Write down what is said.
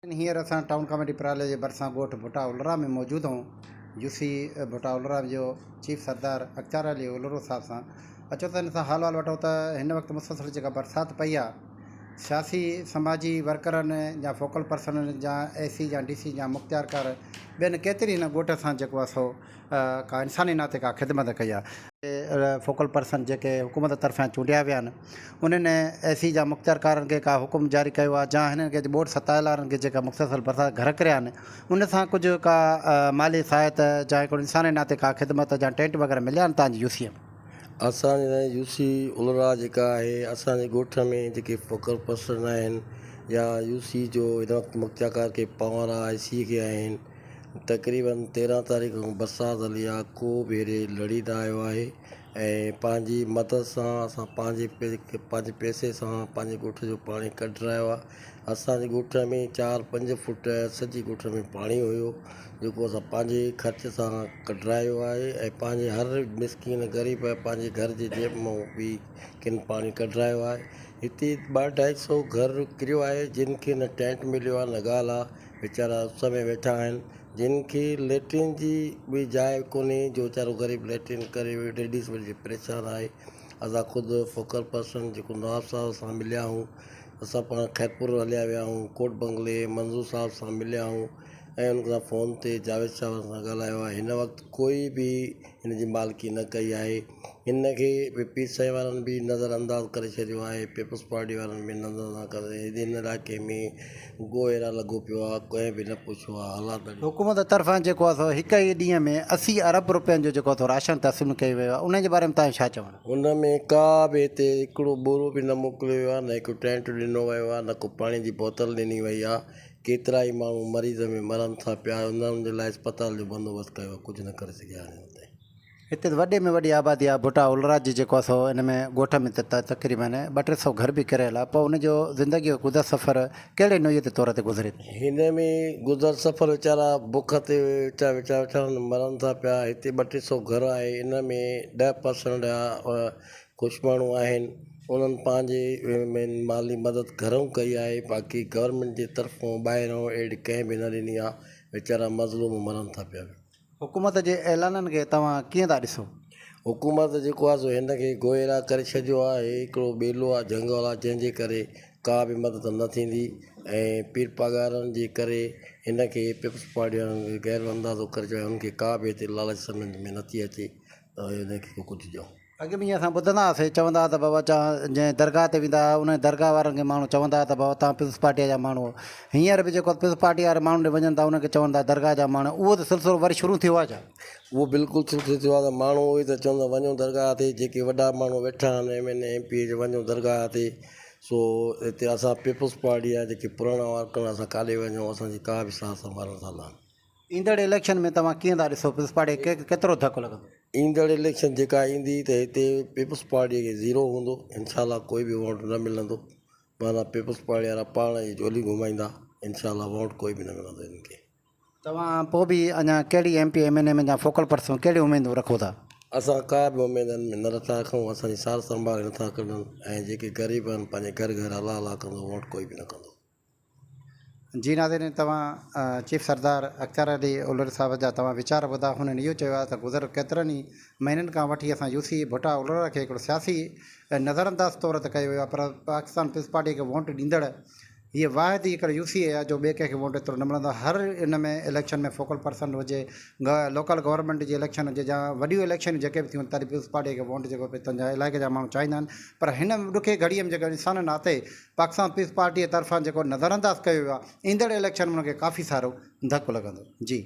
هينئر اسان town committee پرالي جي ڀرسان ڳوٺ ڀٽا الرا ۾ موجود آهيون. يو سي ڀٽا الرا جو چيف سردار اختيار علي الرو صاحب سان اچو ته هن سان حال احوال وٺون ته هن وقت مسلسل جيڪا برسات پئي آهي سياسي سماجي ورڪرن يا فوڪل پرسنن يا اي سي يا ڊي سي يا مختيارڪار ٻين ڪيتري هن ڳوٺ سان جيڪو آهي سو ڪا انساني ناتي ڪا خدمت ڪئي آهي. فوڪل پرسن جيڪي حڪومت طرفان چونڊيا ويا آهن انهن اي سي جا مختيارڪارن کي ڪا حڪم جاري ڪيو آهي جا هنن کي ٻوڏ ستايل وارن کي جيڪا مسلسل برسات گهر ڪريا آهن ان سان ڪجهه ڪا مالي سهائت جا هڪڙو انساني ناتي ڪا خدمت جا ٽينٽ وغيره مليا آهن تان جي يو سي ۾. اسان جي يو سي الرا جيڪا آهي اسان جي ڳوٺ ۾ جيڪي فوڪل پرسن آهن يا يو سي جو هن وقت مختيارڪار کي پاور آهي اي سي کي آهن تقريبن 13 تاريخ کان برسات هلي آ ڪو به هيڏي لڙي نه آيو آهي ۽ پنهنجي مدد سان اسان پنهنجي پنهنجي پئسي سان پنهنجي ڳوٺ جو پاڻي ڪڍرايو آ اسان جي ڳوٺ ۾ 4 5 فوٽ سڄي ڳوٺ ۾ پاڻي هيو جيڪو اسان پنهنجي خرچ سان ڪڍرايو آهي ۽ پنهنجي هر مسڪين غريب پنهنجي گهر جي جيب مان به ڪن پاڻي ڪڍرايو آهي هتي ٻه اڍائي سو گهر ڪريو آهي جن کي نه ٽينٽ مليو آ نه ڳالهه آ ويچارا اس ۾ ويٺا آهن جن کي ليٽرين جي به جاء ڪونهي جو ويچارو غريب ليٽرين ڪري ليڊيز به پريشان آهي اسان خود فوڪل پرسن جيڪو نواب صاحب سان مليا آهيون اسان پاڻ خيرپور هليا ويا آهيون ڪوٽ بنگلي منظور صاحب سان مليا آهيون ۽ ان سان فون تي جاويد صاحب سان ڳالهايو آهي هن وقت ڪوئي به هن جي مالڪي نه ڪئي آهي هن کي پير سائين وارن به نظر انداز ڪري ڇڏيو آهي پيپلز پارٽي وارن به نظر انداز ڪري هن علائقي ۾ گوهيرا لڳو پيو آهي ڪنهن به نه پڇيو آهي حالات ڏاڍي. حڪومت طرفان جيڪو آهي سو هڪ ئي ڏينهن ۾ 80 ارب روپين جو جيڪو آهي سو راشن تقسيم ڪيو ويو آهي ان جي باري ۾ توهان جو ڇا چوڻ آهي؟ ان ۾ ڪا به هتي هڪڙو ٻورو به نه موڪليو ويو آهي نه هڪ ٽينٽ ڏنو ويو آهي نه ڪو پاڻي جي بوتل ڏني وئي آهي ڪيترا ئي ماڻهو مريض ۾ مرن ٿا پيا انهن جي لاء اسپتال جو بندوبست ڪيو آهي ڪجهه نه ڪري سگهيا آهن هن تائين. هتي ته وڏي ۾ وڏي آبادي آهي ڀٽا الراج جي جيڪو آهي سو ان ۾ ڳوٺ ۾ ته تقريبن ٻه ٽي سو گهر به ڪريل آهي پوء ان جو زندگي جو گذر سفر ڪهڙي نوعيت طور تي گذري ٿو؟ هن ۾ گذر سفر ويچارا بک تي ويٺا ويٺا مرن ٿا پيا هتي ٻه ٽي سو گهر آهي ان ۾ 10% خوش ماڻهو آهن انهن پنهنجي ۾ مالي مدد گهرئون ڪئي آهي باقي گورنمينٽ جي طرفون ٻاهرون ايڊ ڪنهن به نه ڏني آهي ويچارا مظلوم مرن ٿا پيا. حڪومت جي اعلانن کي توهان ڪيئن ٿا ڏسو؟ حڪومت جيڪو آهي سو هن کي گوهيرا ڪري ڇڏيو آهي هي هڪڙو ٻيلو آهي جهنگل آهي جنهن جي ڪري ڪا به مدد نه ٿيندي ۽ پير پاڳارن جي ڪري هن کي پيپلز پارٽي وارن کي غير اندازو ڪري ڇڏيو آهي هن کي ڪا به هتي لالچ سمجهه ۾ نٿي اچي ته هن کي ڪجهه ڏيون. اڳ ۾ اسان ٻڌندا هئاسين چوندا هئا ته بابا جنهن درگاهه تي ويندا هئا ان درگاهه وارن کي ماڻهو چوندا هئا ته بابا توهان پيپلز پارٽيء جا ماڻهو آهيو هينئر به جيڪو پيپلز پارٽيء واري ماڻهن ڏي وڃن ٿا انهن کي چون ٿا درگاهه جا ماڻهو اهو ته سلسلو وري شروع ٿيو آهي ڇا؟ اهو بلڪل سلسلو ٿيو آهي ته ماڻهو اهي ته چوندا وڃو درگاهه تي جيڪي وڏا ماڻهو ويٺا آهن M N A M P A وڃو درگاهه تي سو هتي اسان پيپلز پارٽيء جا جيڪي پراڻا ورڪر اسان ڪاڏي وڃون اسان جي ڪا به سار سنڀال نٿا لهن. ايندڙ اليڪشن ۾ توهان ڪيئن ٿا ڏسو پيپلز پارٽي کي ڪيترو ڌڪ لڳندو؟ ايندڙ اليڪشن جيڪا ايندي ته هتي پيپلز پارٽي کي زيرو هوندو انشاء الله ڪوئي به ووٽ نه ملندو معنيٰ پيپلز پارٽي وارا پاڻ ئي جهولي گهمائيندا انشاء الله ووٽ ڪوئي به نه ملندو هنن کي. توهان پوء به اڃا ڪهڙي ايم پي ايم اين اي يا فوڪل پرسن ڪهڙيون اميدون رکو ٿا؟ اسان ڪا به اميد هنن ۾ نه نٿا رکون اسان جي سار سنڀال نٿا ڪن ۽ جيڪي غريب آهن پنهنجي گهر گهر الله الله ڪندو ووٽ ڪوئي به نه ڪندو. جي ناظرين توهان چيف سردار اختيار علي الر صاحب جا توهان ويچار ٻڌا هنن اهو چيو آهي ته گذريل ڪيترن ئي مهينن کان وٺي اسان يو سي ڀٽا الر کي هڪڙو سياسي نظرانداز طور تي ڪيو ويو آهي پر پاڪستان پيپلز پارٽي کي ووٽ ڏيندڙ هيء واحد ئي هڪڙو يو سي اي آهي جو ٻئي ڪنهن کي ووٽ ايترو نه ملندو آهي هر ان ۾ اليڪشن ۾ فوڪل پرسن هجي لوڪل گورنمينٽ جي اليڪشن هجي يا وڏيون اليڪشنون جيڪي به ٿيون تڏهن پيپلز پارٽي کي ووٽ جيڪو هتان جا علائقي جا ماڻهو چاهيندا آهن پر هن ڏکي گهڙيء ۾ جيڪو انسان ناتي پاڪستان پيپلز پارٽيء طرفان جيڪو نظرانداز ڪيو ويو آهي ايندڙ اليڪشن ۾ ان کي ڪافي سارو ڌڪ لڳندو. جي.